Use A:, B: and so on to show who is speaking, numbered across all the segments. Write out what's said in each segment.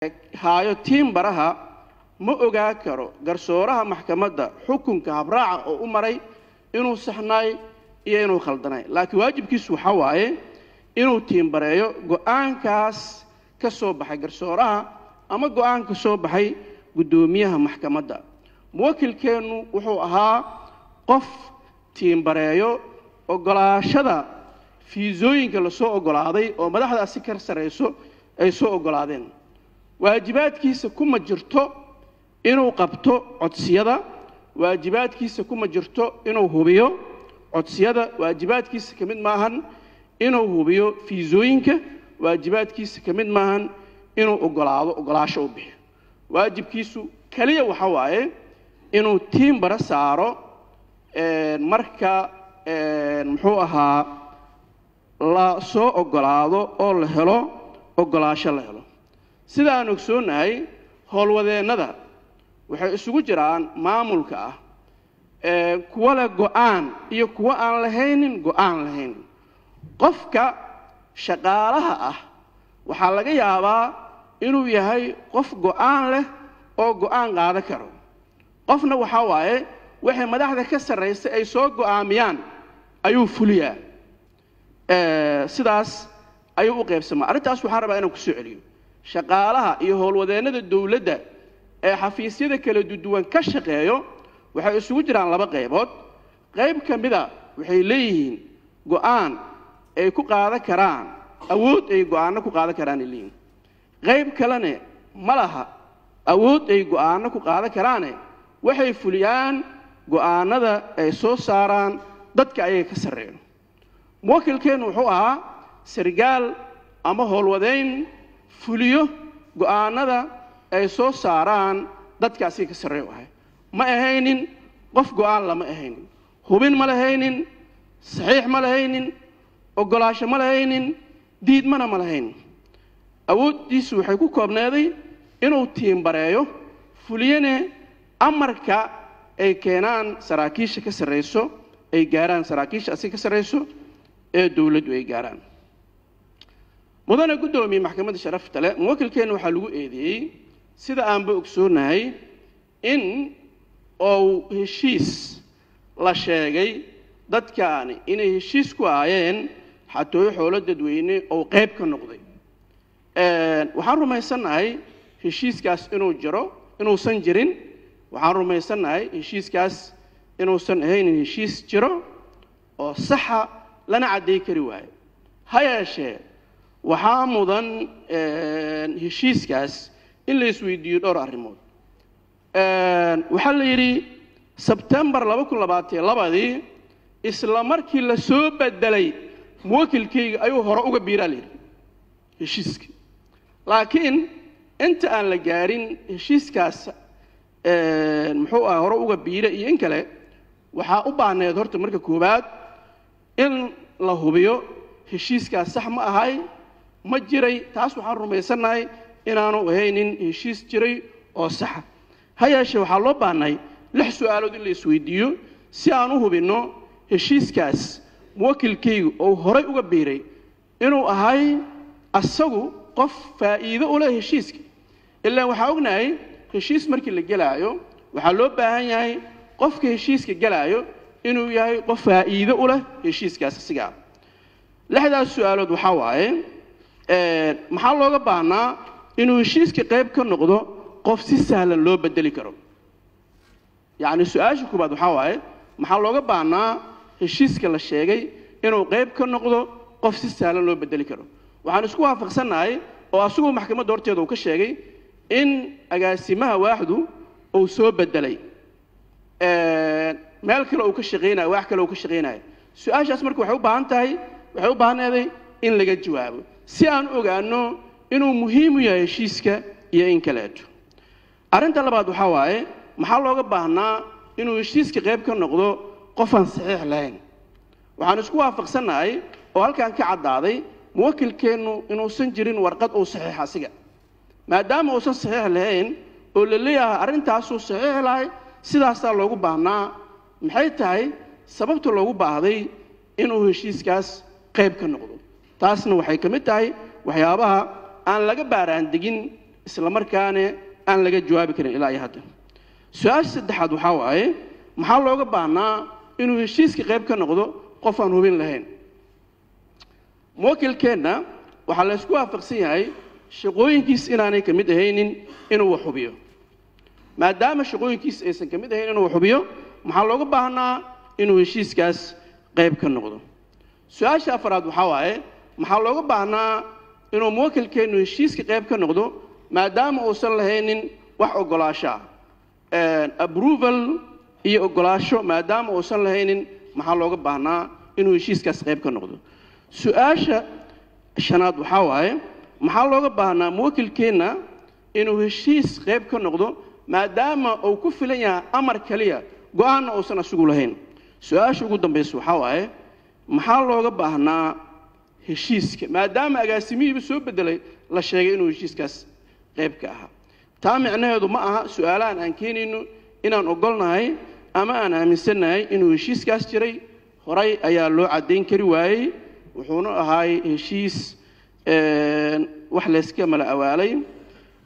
A: Haayo tiimbaraha ma ogaa karo garsooraha maxkamadda xukunka habraaca oo u maray inuu saxnaay iyo inuu khaldanay, laakiin waajibkiisu waxaa waaye inuu tiimbareeyo go-aankaas ka soo baxay garsooraha ama go-aan ka soo baxay guddoomiyaha maxkamadda. Muwakilkeennu wuxuu ahaa qof tiimbareeyo ogolaashada fiisooyinka lasoo ogolaaday oo madaxdaasi ka sarreyso ay soo ogolaadeen. Waajibaadkiisa kuma jirto inuu qabto codsiyada, waajibaadkiisa kuma jirto inuu hubiyo codsiyada, waajibaadkiisa ka mid maahan inuu hubiyo fiisooyinka, waajibaadkiisa ka mid maahan inuu ogolaado ogolaasho u bixiyo. Waajibkiisu keliya waxa waaye inuu tiimbara saaro marka muxuu ahaa la soo ogolaado oo la helo ogolaasho la helo. Sida aan ogsoonnahay, howlwadeennada waxay isugu jiraan maamulka ah kuwa leh go-aan iyo kuwo aan lahaynin go-aan lahaynin. Qofka shaqaalaha ah waxaa laga yaabaa inuu yahay qof go-aan leh oo go-aan qaadan karo, qofna waxaa waaye waxay madaxda ka sarraysa ay soo go-aamiyaan ayuu fuliyaa. Sidaas ayuu u qaybsamaa. Arrintaas waxaan rabaa inaan kusoo celiyo: shaqaalaha iyo howlwadeennada dowladda ee xafiisyada kala duwan ka shaqeeyo waxay isugu jiraan laba qaybood. Qayb ka mida waxay leeyihiin go-aan ay ku qaadan karaan, awood ay go-aanno ku qaadan karaan ay leeyihiin. Qayb kalene ma laha awood ay go-aanno ku qaadan karaane, waxay fuliyaan go-aanada ay soo saaraan dadka ayaga ka sarreeyo. Muwakilkeennu wuxuu ahaa sargaal ama howlwadeyn fuliyo go-aanada ay soo saaraan dadka asiga ka sarreeyo ahay. Ma ahaynin qof go-aan, lama ahaynin, hubin ma lahaynin, saxiix ma lahaynin, ogolaasho ma lahaynin, diidmana ma lahaynin. Awooddiisu waxay ku koobneeday inuu tiimbareeyo, fuliyane amarka ay keenaan saraakiisha ka sarreyso, ay gaaraan saraakiisha asiga ka sarreyso ee dowladdu ay gaaraan. Mudane guddoomiye maxkamadda sharafta leh, muwakilkeenna waxaa lagu eedeeyey, sida aanba ogsoonahay, in uu heshiis la sheegay dadkaani inay heshiis ku aayeen xatooyo xoolo dadweyne oo qayb ka noqday. Waxaan rumaysannahay heshiiskaas inuu jiro inuusan jirin. Waxaan rumaysannahay heshiiskaas inuusan ahaynin heshiis jiro oo saxa, lana cadday kari waayo. Ha yeeshee, waxaa mudan heshiiskaas in la isweydiiyo dhowr arrimood. Waxaa la yidhi Sebtembar 2022-dii, isla markii la soo bedelay muwakilkayga ayuu hore uga biiraa la yidhi heshiiska. Laakiin inta aan la gaarin heshiiskaas muxuu aha hore uga biira iyo in kale, waxaa u baahneed horta marka koowaad in la hubiyo heshiiskaas sax ma ahay, ma jiray. Taas waxaan rumaysannahay inaanu ahaynin heshiis jiray oo saxa. Ha yeeshee, waxaa loo baahnay 6 su-aalood in la isweydiiyo si aan u hubinno heshiiskaas muwakilkaygu oo horay uga biiray inuu ahay asagu qof faa'iido u leh heshiiska. Ilaan waxaa ognahay heshiis markii la gelaayo waxaa loo baahan yahay qofka heshiiska gelaayo inuu yahay qof faa'iido u leh heshiiskaas asigaa. 6daas su-aalood waxaa waaye: maxaa looga baahnaa inuu heshiiska qayb ka noqdo qof si sahlan loo bedeli karo? Yacni su-aasha koowaad waxaa waaye: maxaa looga baahnaa heshiiska la sheegay inuu qayb ka noqdo qof si sahlan loo bedeli karo? Waxaan isku waafaqsannahay oo asagoo maxkamadda horteeda uu ka sheegay in agaasimaha waaxdu uu soo bedelay, meel kale uu ka shaqaynayo, waax kale uu ka shaqaynayo. Su-aashaas marka waxay u baahan tahay, waxay u baahneeday in laga jawaabo si aan u ogaano inuu muhiim u yahay heshiiska iyo in kaleeto. Arrinta labaad waxaa waaye: maxaa looga baahnaa inuu heshiiska qayb ka noqdo qofaan saxiix lahayn? Waxaan isku waafaqsannahay oo halkaan ka caddaaday muwakilkeennu inuusan jirin warqad uu saxiixa asiga. Maadaama uusan saxiix lahayn oo la leeyahay arrintaasuu saxiix lahay, sidaasaa loogu baahnaa, maxay tahay sababta loogu baahday inuu heshiiskaas qayb ka noqdo? Taasna waxay ka mid tahay waxyaabaha aan laga baaraandegin isla markaana aan laga jawaabi karin ilaa iyo hadda. Su-aasha saddexaad waxaa waaye, maxaa looga baahnaa inuu heshiiska qayb ka noqdo qof aan hubin lahayn? Muwakilkeenna waxaa la isku waafaqsan yahay shaqooyinkiis inaanay ka mid ahaynin inuu wax hubiyo. Maadaama shaqooyinkiis aysan ka mid ahayn inuu wax hubiyo, maxaa looga baahnaa inuu heshiiskaas qayb ka noqdo? Su-aasha afaraad waxaa waaye, maxaa looga baahnaa inuu muwakilkeennu heshiiska qayb ka noqdo maadaama uusan lahaynin wax oggolaasho ah, approval iyo oggolaasho? Maadaama uusan lahaynin, maxaa looga baahnaa inuu heshiiskaas qayb ka noqdo? Su-aasha shanaad waxaa waaye, maxaa looga baahnaa muwakilkeenna inuu heshiis qayb ka noqdo maadaama uu ku filan yahay amar kaliya, go-aanna uusan asigu lahayn? Su-aasha ugu dambaysa waxaa waaye, maxaa looga baahnaa heshiiska maadaama agaasimihiiba soo bedelay la sheegay inuu heshiiskaas qayb ka ahaa? Taa micnaheedu ma aha su-aalahan aan keenayno inaan ogolnahay ama aan aaminsannahay inuu heshiiskaas jiray. Horay ayaa loo caddayn kari waayey, wuxuuna ahaay heshiis wax layska mala awaalay.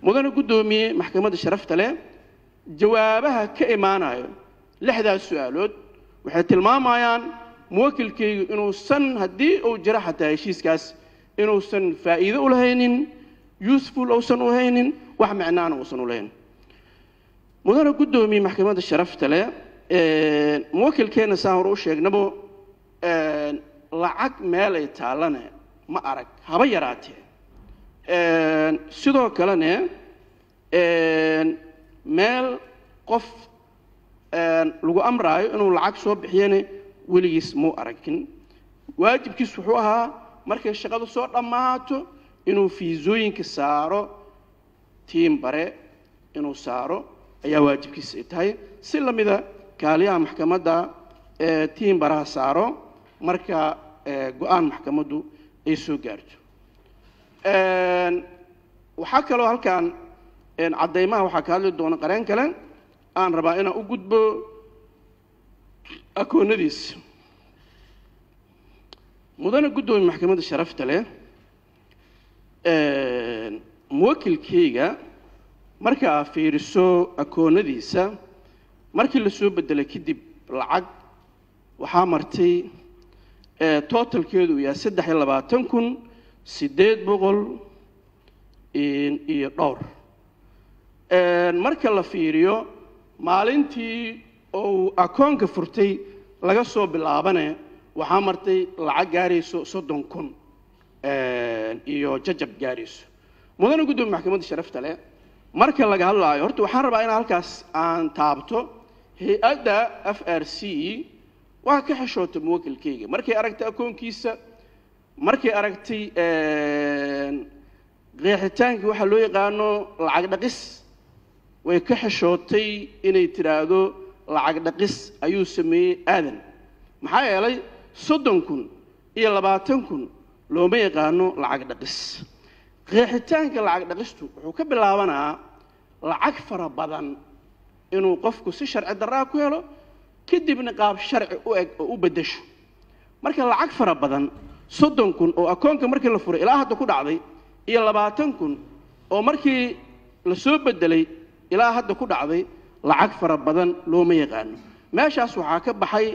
A: Mudane guddoomiye maxkamadda sharafta leh, jawaabaha ka imaanayo lixdaas su-aalood waxay tilmaamayaan muwakilkaygu inuusan, haddii uu jiro xataa heshiiskaas, inuusan faa'iido u lahaynin, useful uusan u haynin, wax micnaana uusan u lahayn. Mudane guddoomiye maxkamadda sharafta leh, muwakilkeenna saan hore u sheegnabo, lacag meelay taallane ma arag haba yaraatee. Sidoo kalene meel qof lagu amraayo inuu lacag soo bixiyana weligiis muu aragin. Waajibkiis wuxuu ahaa markay shaqadu soo dhammaato inuu fiisooyinka saaro, tiim bare inuu saaro ayaa waajibkiisa ay tahay, si lamida kaaliyaha maxkamadda ee tiim baraha saaro marka go-aan maxkamaddu ay soo gaarto. Waxaa kaloo halkan caddaymaha waxaa ka hadli doona qareen kale. Aan rabaa inaan u gudbo akoonadiisa. Mudane guddoomiye maxkamadda sharafta leh, muwakilkayga markaa fiiriso akoonadiisa markii la soo bedelay kadib, lacag waxaa martay totalkeedu uu yahay 23,800 iyo dhowr. Marka la fiiriyo maalintii uu akoonka furtay laga soo bilaabane, waxaa martay lacag gaarayso 30,000 iyo jajab gaarayso. Mudane guddoomiye maxkamadda sharafta leh, marka laga hadlaayo, horta waxaan rabaa inaan halkaas aan taabto, hay-adda FRC waa ka xishootay muwakilkayga markay aragtay akoonkiisa, markay aragtay qeexitaankii waxaa loo yaqaano lacag dhaqis. Way ka xishootay inay tidhaahdo lacag dhaqis ayuu sameeyey aadan, maxaa yeelay 30,000 iyo 20,000 looma yaqaano lacag dhaqis. Qeexitaanka lacag dhaqistu wuxuu ka bilaabanaa lacag fara badan inuu qofku si sharci darraa ku helo, kadibna qaab sharci u eg oo u beddesho. Marka lacag fara badan, 30,000 oo akoonka markii la furay ilaa hadda ku dhacday iyo 20,000 oo markii la soo beddelay ilaa hadda ku dhacday, lacag fara badan looma yaqaano. Meeshaas waxaa ka baxay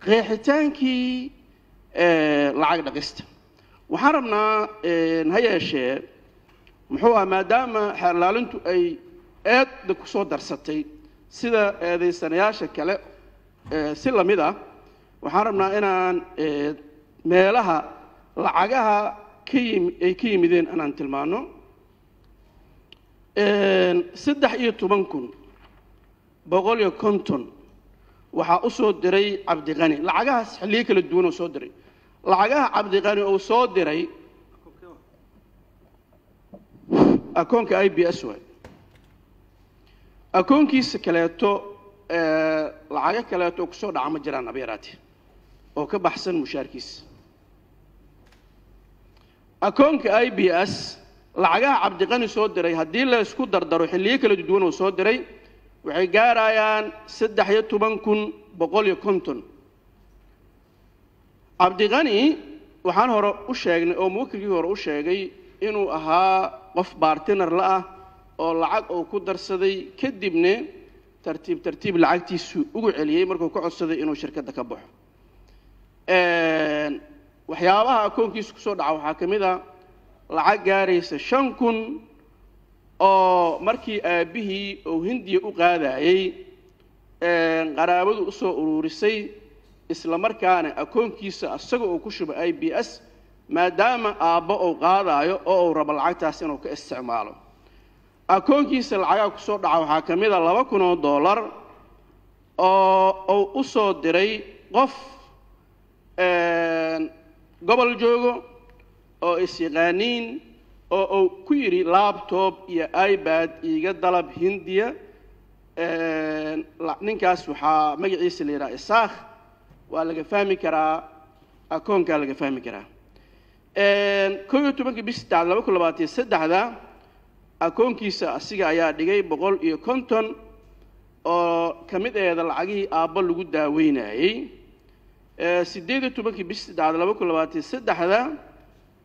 A: qeexitaankii lacag dhaqista. Waxaan rabnaa, ha yeeshee, muxuu aha, maadaama xeerlaalintu ay eedda ku soo darsatay sida eedaysanayaasha kale si lamid ah, waxaan rabnaa inaan meelaha lacagaha ka yimi ay ka yimideen inaan tilmaano. 13,150 waxaa u soo diray Cabdiqani. Lacagahaas xilliyo kala duwan oo soo diray, lacagaha Cabdiqani uu soo diray akoonka IBS waay. Akoonkiisa kaleeto lacago kaleeto oo kusoo dhaca ma jiraan aba yaraate oo ka baxsan mushaarkiisa. Akoonka IBS lacagaha Cabdiqani soo diray haddii la isku dardaro xilliyo kala duwan oo soo diray, waxay gaarayaan 13,150. Cabdiqani waxaan hore u sheegnay oo muwakilkii hore u sheegay inuu ahaa qof partner la ah oo lacag uu ku darsaday, kadibna tartiib tartiib lacagtiisu ugu celiyey markuu ka codsaday inuu shirkadda ka baxo. Waxyaabaha akoonkiisa kusoo dhaca waxaa ka mid a lacag gaaraysa 5000 oo markii aabbihii uu Hindiya u qaadayey qaraabadu usoo uruurisay, isla markaana akoonkiisa isaga uu ku shubay IBS, maadaama aabbo uu qaadaayo oo uu rabo lacagtaas inuu ka isticmaalo. Akoonkiisa lacagaha kusoo dhaca waxaa ka mid a $2000 oo uu u soo diray qof gobol joogo oo is-yaqaaniin, oo uu ku yidhi laptop iyo iPad iiga dalab Hindiya. Ninkaas waxaa magaciisa la yidhaha Isaakh, waa laga fahmi karaa akoonkaa laga fahmi karaa. 11-kii bish saddexaad 2023-da akoonkiisa asiga ayaa dhigay 150 oo ka mid aheeda lacagihii aabbo lagu daaweynayey. 18-kii bish saddexaad 2023-da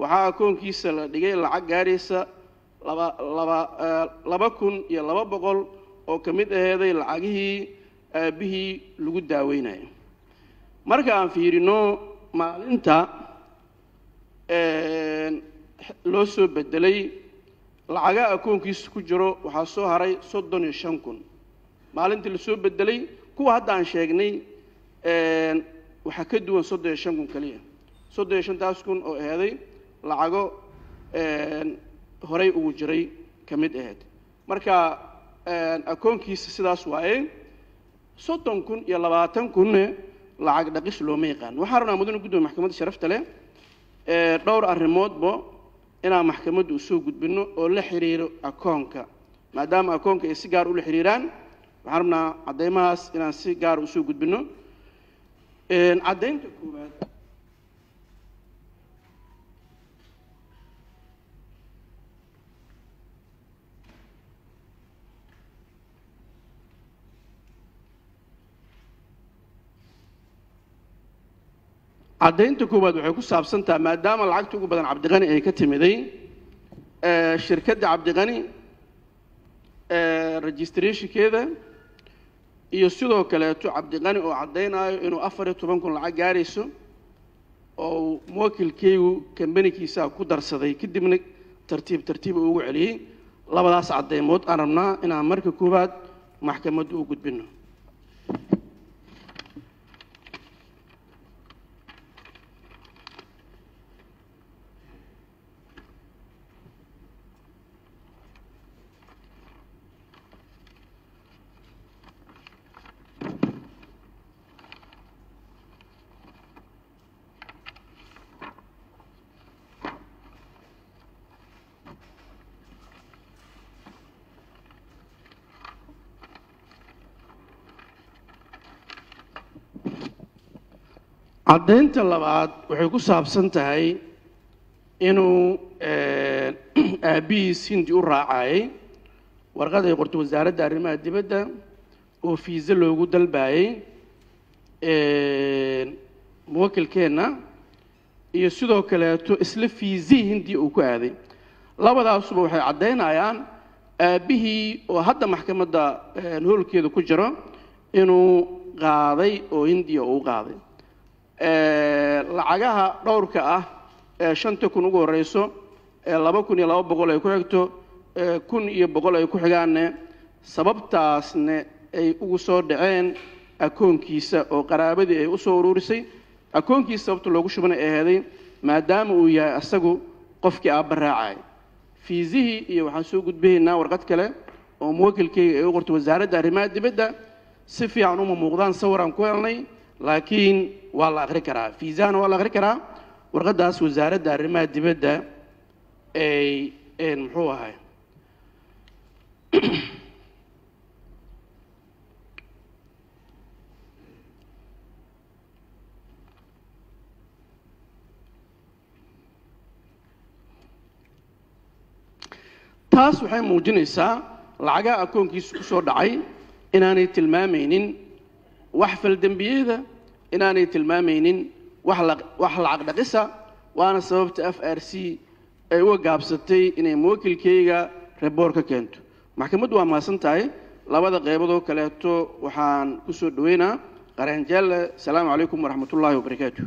A: waxaa akoonkiisa la dhigay lacag gaaraysa laba laba 2200 oo ka mid aheeday lacagihii aabbihii lagu daaweynayay. Marka aan fiirino maalinta loo soo bedelay lacagaha akoonkiisa ku jiro, waxaa soo haray 35,000 maalintii lasoo bedelay. Kuwa hadda aan sheegnay waxaa ka duwan 35,000 kaliya, 35-taas kun oo aheeday lacago horey ugu jiray ka mid aheyd. Marka akoonkiisa sidaas waaye, 30,000 iyo 20,000-ne lacag dhaqis looma yaqaan. Waxaan rabnaa, mudane gudoomiye maxkamadda sharafta leh, dhowr arrimoodba inaan maxkamadda usoo gudbino oo la xiriiro akoonka, maadaama akoonka ay si gaar ula xiriiraan. Waxaan rabnaa caddeymahaas inaan si gaar usoo gudbino. Caddaynta koowaad, caddaynta koowaad waxay ku saabsan tahay, maadaama lacagta ugu badan Cabdiqani ay ka timiday, shirkadda Cabdiqani registrationkeeda iyo sidoo kaleeto Cabdiqani oo caddaynayo inuu 14,000 lacag gaarayso oo muwakilkeygu kambanikiisa ku darsaday, kadibna tartiib tartiib uu ugu celiyey. Labadaas caddeymood aan rabnaa inaan marka koowaad maxkamaddu u gudbino. Caddaynta labaad waxay ku saabsan tahay inuu aabbihiis Hindi u raacayay, warqad ay qortay wasaaradda arrimaha dibadda oo fiisa loogu dalbayay muwakilkeenna, iyo sidoo kaleeto isla fiisihii Hindiya uu ku aaday. Labadaasuba waxay caddaynayaan aabbihii oo hadda maxkamadda hoolkeeda ku jiro inuu qaaday oo Hindiya uu qaaday. Lacagaha dhowrka ah ee 5,000 ugu horeyso, ee 2,200 ay ku xigto, ee 1,100 ay ku xigaanne, sababtaasne ay ugu soo dhaceen akoonkiisa oo qaraabadii ay usoo ururisay akoonkiisa, sababta loogu shubana ay aheeday maadaama uu yahay asagu qofkii aabba raacay fiisihii. Iyo waxaan soo gudbinaynaa warqad kale oo muwakilkeyga ay u qortay wasaaradda arrimaha dibadda. Si fiican uma muuqdaan, sawiraan ku helnay, laakiin waa la akhri karaa, fiisahana waa la akhri karaa. Warqaddaas wasaaradda arrimaha dibadda ay muxuu ahay. Taas waxay muujinaysaa lacagaha akoonkiisa ku soo dhacay inaanay tilmaamaynin wax faldembiyada, inaanay tilmaamaynin wax lacag dhaqisa, waana sababta FRC ay uga gaabsatay inay muwakilkeyga reboor ka keento. Maxkamaddu waa mahadsan tahay. Labada qeybood oo kaleeto waxaan kusoo dhaweynaa qareen Jelle. Asalaamu calaykum waraxmatullaahi wabarakaatu.